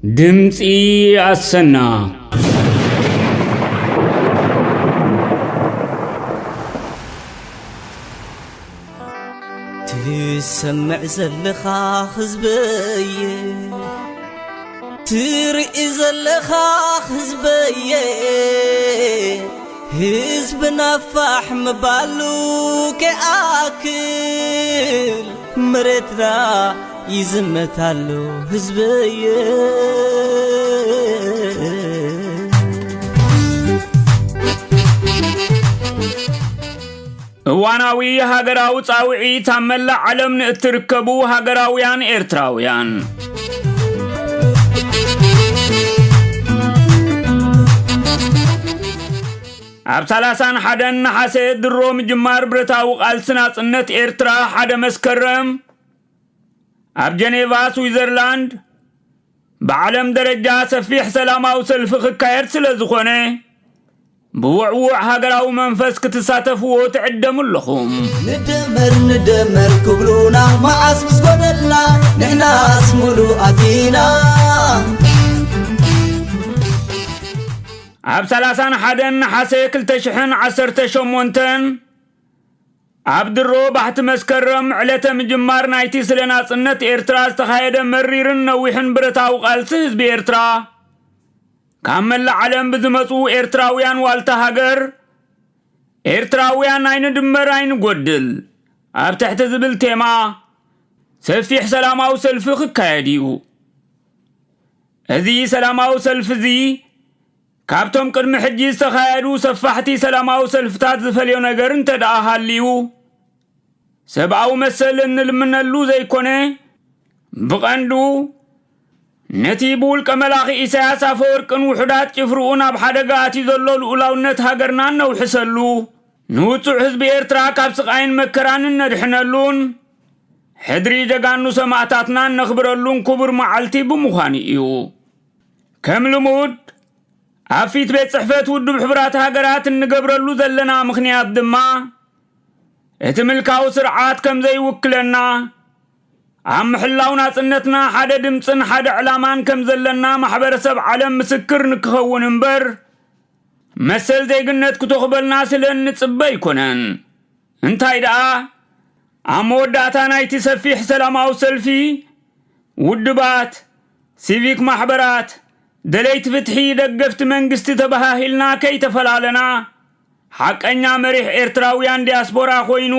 ድምፂ ኣሰና። ትሰምዕ ዘለኻ ህዝበየ፣ ትርኢ ዘለኻ ህዝበየ፣ ህዝብና ፋሕ ምባሉ ከይኣክል መሬትና ይዝመት ኣሎ ህዝበየ። እዋናዊ ሃገራዊ ጻውዒት ኣብ መላእ ዓለም ንእትርከቡ ሃገራውያን ኤርትራውያን። ኣብ ሰላሳን ሓደን ነሓሰ ድሮ ምጅማር ብረታዊ ቃልሲ ናጽነት ኤርትራ ሓደ መስከረም ኣብ ጀኔቫ ስዊዘርላንድ ብዓለም ደረጃ ሰፊሕ ሰላማዊ ሰልፊ ክካየድ ስለ ዝኾነ፣ ብውዕዉዕ ሃገራዊ መንፈስ ክትሳተፍዎ ትዕደሙ ኣለኹም። ንደመር ንደመር ክብሉና መዓስ ምስ ጎደልና ንሕናስ ሙሉእ ኣቲና። ኣብ ሰላሳን ሓደን ነሓሰ ክልተ ሽሕን ዓሰርተ ሸሞንተን ኣብ ድሮ ባሕቲ መስከረም ዕለተ ምጅማር ናይቲ ስለ ናጽነት ኤርትራ ዝተኻየደ መሪርን ነዊሕን ብረታዊ ቃልሲ ህዝቢ ኤርትራ፣ ካብ መላእ ዓለም ብዝመጹ ኤርትራውያን ዋልታ ሃገር፣ ኤርትራውያን ኣይንድመር ኣይንጎድል ኣብ ትሕቲ ዝብል ቴማ ሰፊሕ ሰላማዊ ሰልፊ ክካየድ እዩ። እዚ ሰላማዊ ሰልፊ እዚ ካብቶም ቅድሚ ሕጂ ዝተኻየዱ ሰፋሕቲ ሰላማዊ ሰልፍታት ዝፈልዮ ነገር እንተ ደኣ ሃልዩ፣ ሰብኣዊ መሰል እንልምነሉ ዘይኮነ፣ ብቐንዱ ነቲ ብውልቀ መላኺ ኢሳያስ ኣፈወርቅን ውሑዳት ጭፍርኡን ኣብ ሓደጋ ኣትዩ ዘሎ ልኡላውነት ሃገርና እነውሕሰሉ፣ ንውጹዕ ህዝቢ ኤርትራ ካብ ስቓይን መከራን እነድሕነሉን፣ ሕድሪ ጀጋኑ ሰማእታትና እነኽብረሉን ክቡር መዓልቲ ብምዃኑ እዩ። ከም ልሙድ፣ ኣብ ፊት ቤት ጽሕፈት ውድብ ሕቡራት ሃገራት እንገብረሉ ዘለና ምኽንያት ድማ፣ እቲ ምልካዊ ስርዓት ከም ዘይውክለና፣ ኣብ ምሕላው ናጽነትና ሓደ ድምጽን ሓደ ዕላማን ከም ዘለና ማሕበረሰብ ዓለም ምስክር ንክኸውን እምበር፣ መሰል ዜግነት ክተኽበልና ስለ እንጽበ ኣይኮነን። እንታይ ደኣ፣ ኣብ መወዳእታ ናይቲ ሰፊሕ ሰላማዊ ሰልፊ፣ ውድባት፣ ሲቪክ ማሕበራት፣ ደለይቲ ፍትሒ፣ ደገፍቲ መንግስቲ ተበሃሂልና ከይተፈላለና፣ ሓቀኛ መሪሕ ኤርትራውያን ዲያስፖራ ኮይኑ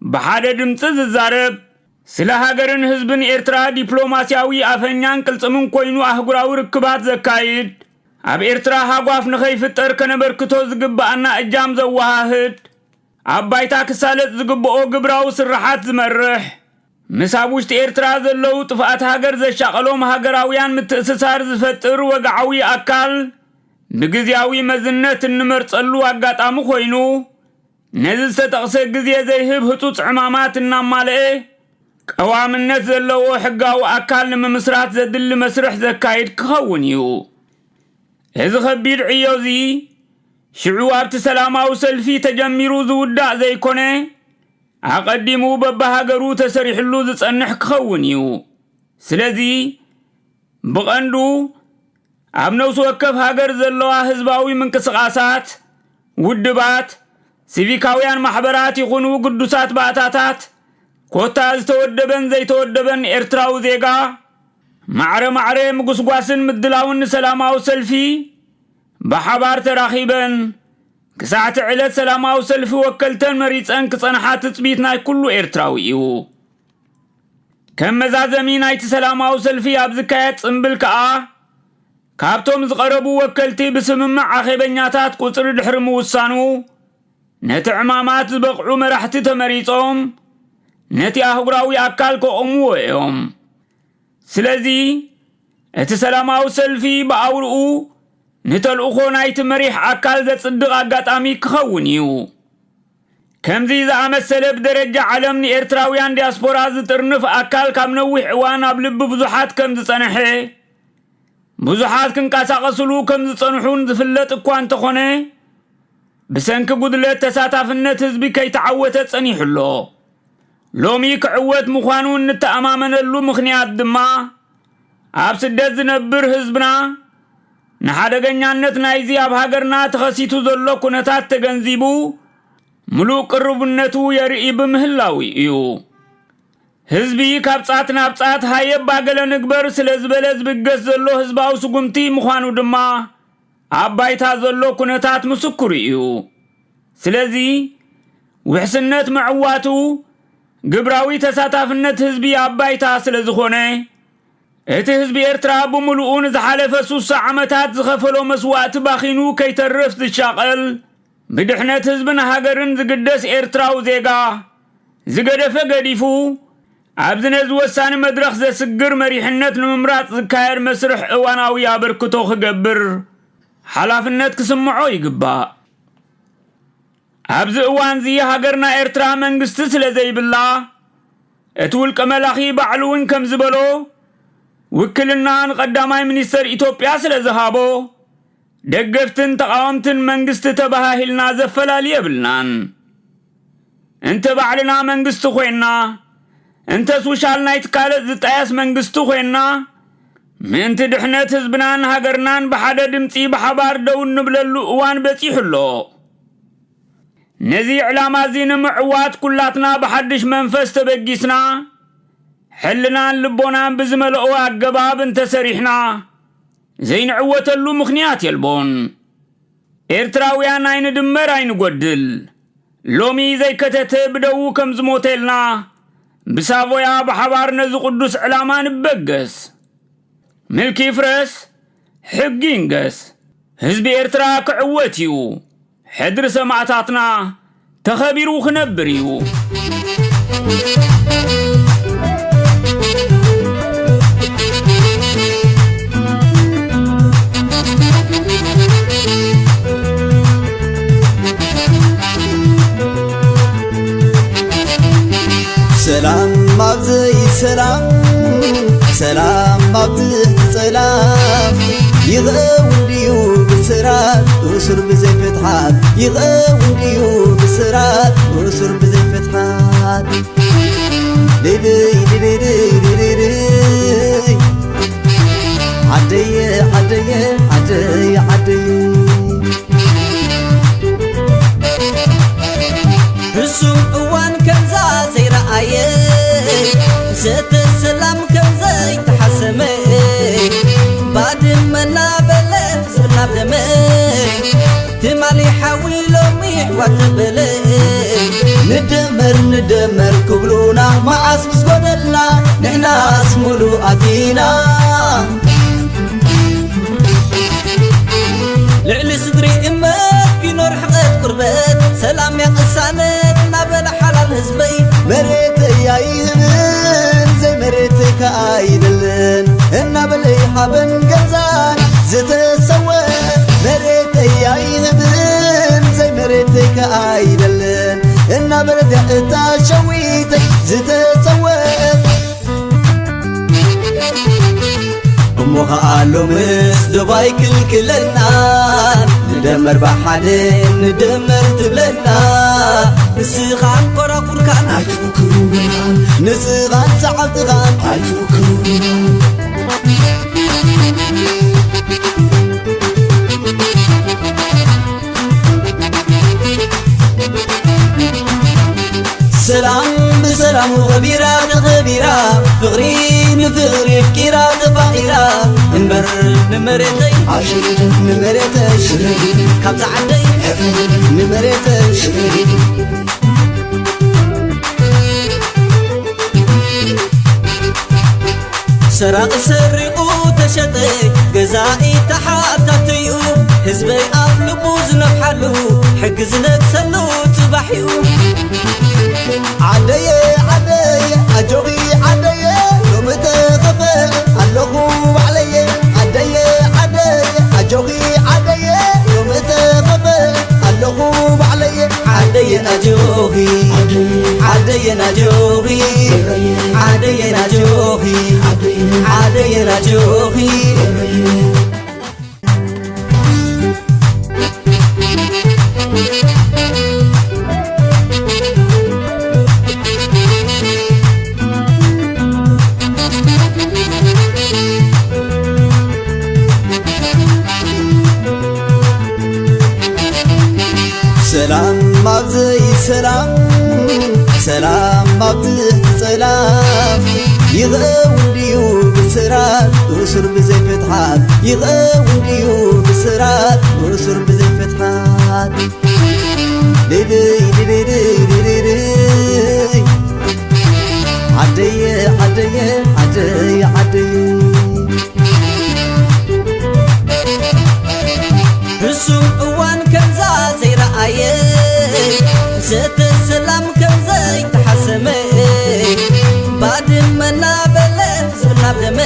ብሓደ ድምጺ ዝዛረብ፣ ስለ ሃገርን ህዝብን ኤርትራ ዲፕሎማስያዊ ኣፈኛን ቅልጽምን ኮይኑ ኣህጉራዊ ርክባት ዘካይድ፣ ኣብ ኤርትራ ሃጓፍ ንኸይፍጠር ከነበርክቶ ዝግብኣና እጃም ዘወሃህድ፣ ኣብ ባይታ ክሳለጥ ዝግብኦ ግብራዊ ስርሓት ዝመርሕ፣ ምስ ኣብ ውሽጢ ኤርትራ ዘለዉ ጥፍኣት ሃገር ዘሻቐሎም ሃገራውያን ምትእስሳር ዝፈጥር ወግዓዊ ኣካል ብግዝያዊ መዝነት እንመርጸሉ ኣጋጣሚ ኮይኑ፣ ነዚ ዝተጠቕሰ ግዜ ዘይህብ ህጹጽ ዕማማት እናማልኤ፣ ቀዋምነት ዘለዎ ሕጋዊ ኣካል ንምምስራት ዘድሊ መስርሕ ዘካይድ ክኸውን እዩ። እዚ ኸቢድ ዕዮ እዚ፣ ሽዑ ኣብቲ ሰላማዊ ሰልፊ ተጀሚሩ ዝውዳእ ዘይኮነ፣ ኣቐዲሙ በብሃገሩ ተሰሪሕሉ ዝጸንሕ ክኸውን እዩ። ስለዚ፣ ብቐንዱ ኣብ ነፍሲ ወከፍ ሃገር ዘለዋ ህዝባዊ ምንቅስቓሳት፣ ውድባት፣ ሲቪካውያን ማሕበራት ይኹኑ ግዱሳት ባእታታት፣ ኮታ ዝተወደበን ዘይተወደበን ኤርትራዊ ዜጋ፣ ማዕረ ማዕረ ምጉስጓስን ምድላውን ንሰላማዊ ሰልፊ ብሓባር ተራኺበን፣ ክሳዕቲ ዕለት ሰላማዊ ሰልፊ ወከልተን መሪጸን ክጸንሓ ትጽቢት ናይ ኩሉ ኤርትራዊ እዩ። ከም መዛዘሚ ናይቲ ሰላማዊ ሰልፊ ኣብ ዝካየድ ጽምብል ከኣ፣ ካብቶም ዝቐረቡ ወከልቲ ብስምምዕ ኣኼበኛታት ቁጽሪ ድሕሪ ምውሳኑ፣ ነቲ ዕማማት ዝበቕዑ መራሕቲ ተመሪጾም፣ ነቲ ኣህጉራዊ ኣካል ከቑምዎ እዮም። ስለዚ፣ እቲ ሰላማዊ ሰልፊ ብኣውርኡ ንተልእኾ ናይቲ መሪሕ ኣካል ዘጽድቕ ኣጋጣሚ ክኸውን እዩ። ከምዚ ዝኣመሰለ ብደረጃ ዓለም ንኤርትራውያን ዲያስፖራ ዝጥርንፍ ኣካል ካብ ነዊሕ እዋን ኣብ ልቢ ብዙሓት ከም ዝጸንሐ፣ ብዙሓት ክንቀሳቐስሉ ከም ዝጸንሑን ዝፍለጥ እኳ እንተኾነ፣ ብሰንኪ ጉድለት ተሳታፍነት ህዝቢ ከይተዓወተ ጸኒሑ ኣሎ። ሎሚ ክዕወት ምዃኑ እንተኣማመነሉ ምኽንያት ድማ፣ ኣብ ስደት ዝነብር ህዝብና ንሓደገኛነት ናይዚ ኣብ ሃገርና ተኸሲቱ ዘሎ ኩነታት ተገንዚቡ፣ ምሉእ ቅርቡነቱ የርኢ ብምህላዉ እዩ። ህዝቢ ካብ ጻት ናብ ጻት ሃየ እባ ገለ ንግበር ስለ ዝበለ ዝብገስ ዘሎ ህዝባዊ ስጉምቲ ምዃኑ ድማ ኣብ ባይታ ዘሎ ኩነታት ምስክሩ እዩ። ስለዚ፣ ውሕስነት ምዕዋቱ፣ ግብራዊ ተሳታፍነት ህዝቢ ኣብ ባይታ ስለ ዝኾነ፣ እቲ ህዝቢ ኤርትራ ብምሉኡ ንዝሓለፈ ሱሳ ዓመታት ዝኸፈሎ መስዋእቲ ባኺኑ ከይተርፍ ዝሻቐል፣ ብድሕነት ህዝብን ሃገርን ዝግደስ ኤርትራዊ ዜጋ፣ ዝገደፈ ገዲፉ፣ ኣብዚ ነዚ ወሳኒ መድረኽ ዘስግር መሪሕነት ንምምራጽ ዝካየድ መስርሕ እዋናዊ ኣበርክቶ ክገብር ሓላፍነት ክስምዖ ይግባእ። ኣብዚ እዋንዚ ሃገርና ኤርትራ መንግስቲ ስለ ዘይብላ፣ እቲ ውልቀ መላኺ ባዕሉ እውን ከም ዝበሎ፣ ውክልና ንቀዳማይ ሚኒስተር ኢትዮጵያ ስለ ዝሃቦ፣ ደገፍትን ተቓወምትን መንግስቲ ተበሃሂልና ዘፈላሊ የብልናን። እንተ ባዕልና መንግስቲ ኮይንና፣ እንተ ሱሻል ናይቲ ካልእ ዝጣየስ መንግስቲ ኮይንና፣ ምእንቲ ድሕነት ህዝብናን ሃገርናን ብሓደ ድምጺ ብሓባር ደው እንብለሉ እዋን በጺሑ ኣሎ። ነዚ ዕላማ እዚ ንምዕዋት ኩላትና ብሓድሽ መንፈስ ተበጊስና፣ ሕልናን ልቦናን ብዝመልኦ ኣገባብ እንተሰሪሕና፣ ዘይንዕወተሉ ምኽንያት የልቦን። ኤርትራውያን ኣይንድመር ኣይንጎድል። ሎሚ ዘይከተተ ብደዉ ከም ዝሞተልና፣ ብሳቮያ ብሓባር ነዚ ቅዱስ ዕላማ ንበገስ። ምልኪ ይፍረስ፣ ሕጊ ይንገስ። ህዝቢ ኤርትራ ክዕወት እዩ። ሕድሪ ሰማእታትና ተኸቢሩ ክነብር እዩ። ሰላም ኣብ ዘይሰላም፣ ሰላም ኣብ ትሕቲ ጸላም። ይኸውን ድዩ ብስራት እሱር ብዘይ ፍትሓት? ይኸውን ድዩ ብስራት እሱር ብዘይ ፍትሓት? ድድይ ድድድይ ድድድይ። ዓደየ ዓደየ ዓደየ ዓደየ። ሕሱም እዋን ከምዛ ዘይረኣየ፣ ዘተ ሰላም ከም ዘይተሓሰመ፣ ባድመ እናበለ ዝናብ ደመ፣ ትማሊ ሓዊ ሎሚ ኣሕዋት ተበለ። ንደመር ንደመር ክብሉና መዓስ ምስ ጎደልና፣ ንሕናስ ሙሉእ ኣቲና። ልዕሊ ስድሪ እመት ኪኖ ርሕቐት ቁርበት፣ ሰላም ያቕሳነት እናበለ ሓላል ህዝበይ። መሬተይ ኣይህብን ዘይመሬተይ ከኣ ኣይደልን እናበለ ሓበን ገዛን ዝተሰወ። መሬተይ ኣይህብን ዘይመሬተይ ከኣ ኣይደልን እናበለት እያ እታ ሸዊተይ ዝተሰወ። እሞ ኸኣ ሎምስ ዶብ ኣይክልክለና፣ ንደመር ብሓደ ንደመር ትብለና። ንስኻን ኮራኩርካን ኣይትውክሉናን፣ ንስኻን ሰዓብትኻን ኣይትውክሉናን። ሰላም ብሰላሙ ኸቢራ ተኸቢራ፣ ፍቕሪ ንፍቕሪ ኣፍቂራ ተፋቒራ፣ እምበር ንመሬተይ፣ ንመሬተይ፣ ካብዛ ዓደይ፣ ንመሬተይ። ሰራቒ ሰሪቑ ተሸጠ፣ ገዛኢ ተሓታትዩ፣ ህዝበይ ኣብ ልቡ ዝነፍሓሉ፣ ሕጊ ዝነግሰሉ ጽባሕ እዩ። ዓደየ፣ ዓደየ፣ ኣጆኺ ዓደየ፣ ሎሚ ተኸፈ ኣለኹ ባዕለየ። ዓደየ፣ ዓደየ፣ ኣጆኺ ዓደየ፣ ሎሚ ተኸፈ ኣለኹ ባዕለየ። ዓደየ ኣጆኺ፣ ዓደየ ኣጆኺ፣ ዓደየ ኣጆኺ፣ ዓደየ ኣጆኺ። ሰላም ኣብ ዘይሰላም፣ ሰላም ኣብ ትሕቲ ጸላም። ይኸውን ድዩ ብስራት እሱር ብዘይ ፍትሓት? ይኸውን ድዩ ብስራት እሱር ብዘይ ፍትሓት? ድድይ ድድይ ድድይ ድድይ። ዓደየ ዓደየ ዓደየ ዓደየ። ሕሱም እዋን ከምዛ ዘይረኣየ፣ ዘተ ሰላም ከም ዘይተሓሰመ፣ ባድመ እናበለ ዝናብ ደመ፣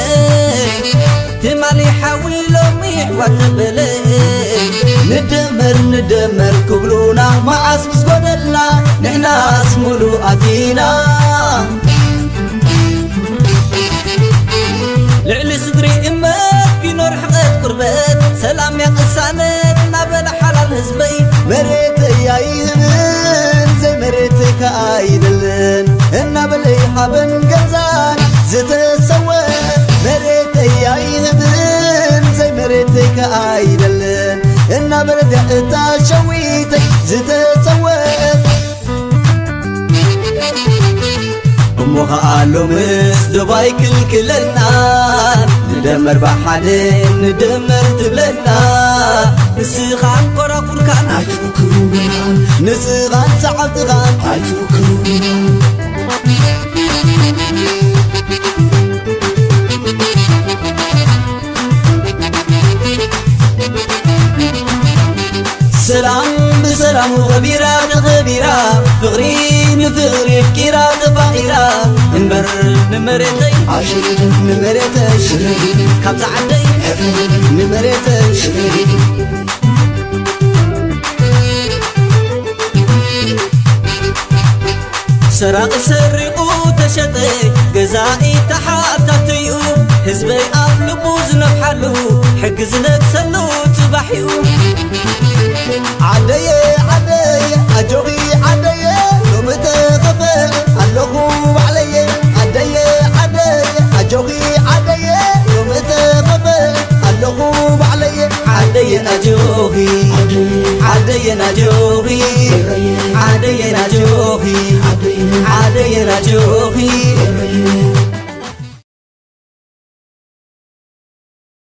ትማሊ ሓዊ ሎሚ ኣሕዋት ተበለ። ንደመር ንደመር ክብሉና መዓስ ምስ ጎደልና፣ ንሕናስ ሙሉእ ኣቲና። ልዕሊ ስድሪ እመት ኪኖር ሕቐት ቁርበት፣ ሰላም ያቕሳነት እናበለ ሓላል ህዝበይ። መሬተይ ኣይህብን ዘይመሬተይ ከኣ ኣይደልን እናበለ ሓበን ገዛን ዝተሰወ። መሬተይ ኣይህብን ዘይመሬተይ ከኣ ኣይደልን እናበለት እታ ሸዊተይ ዝተሰወ። እሞ ኸኣ ሎምስ ዶብ ኣይክልክለና፣ ንደመር ብሓደ ንደመር ትብለና። ንስኻን ኮራኩርካን ኣይትውክሉናን፣ ንስኻን ሰዓብትኻን ኣይትውክሉናን። ሰላም ብሰላሙ ኸቢራ ተኸቢራ፣ ፍቕሪ ንፍቕሪ ኣፍቂራ ተፋቒራ፣ እምበር ንመሬተይ፣ ንመሬተይ፣ ካብዛ ዓደይ፣ ንመሬተይ። ሰራቒ ሰሪቑ ተሸጠ፣ ገዛኢ ተሓታቲ'ዩ። ህዝበይ ኣብ ልቡ ዝነፍሓሉ፣ ሕጊ ዝነግሰሉ ጽባሕ'ዩ። ዓደየ፣ ዓደየ፣ ኣጆኺ ዓደየ፣ ሎሚ ተኸፈ ኣለኹ ባዕለየ። ዓደየ፣ ዓደየ፣ ኣጆኺ ዓደየ፣ ሎሚ ተኸፈ ኣለኹ ባዕለየ። ዓደየ ኣጆኺ፣ ዓደየ ኣጆኺ፣ ዓደየ ኣጆኺ፣ ዓደየ ኣጆኺ።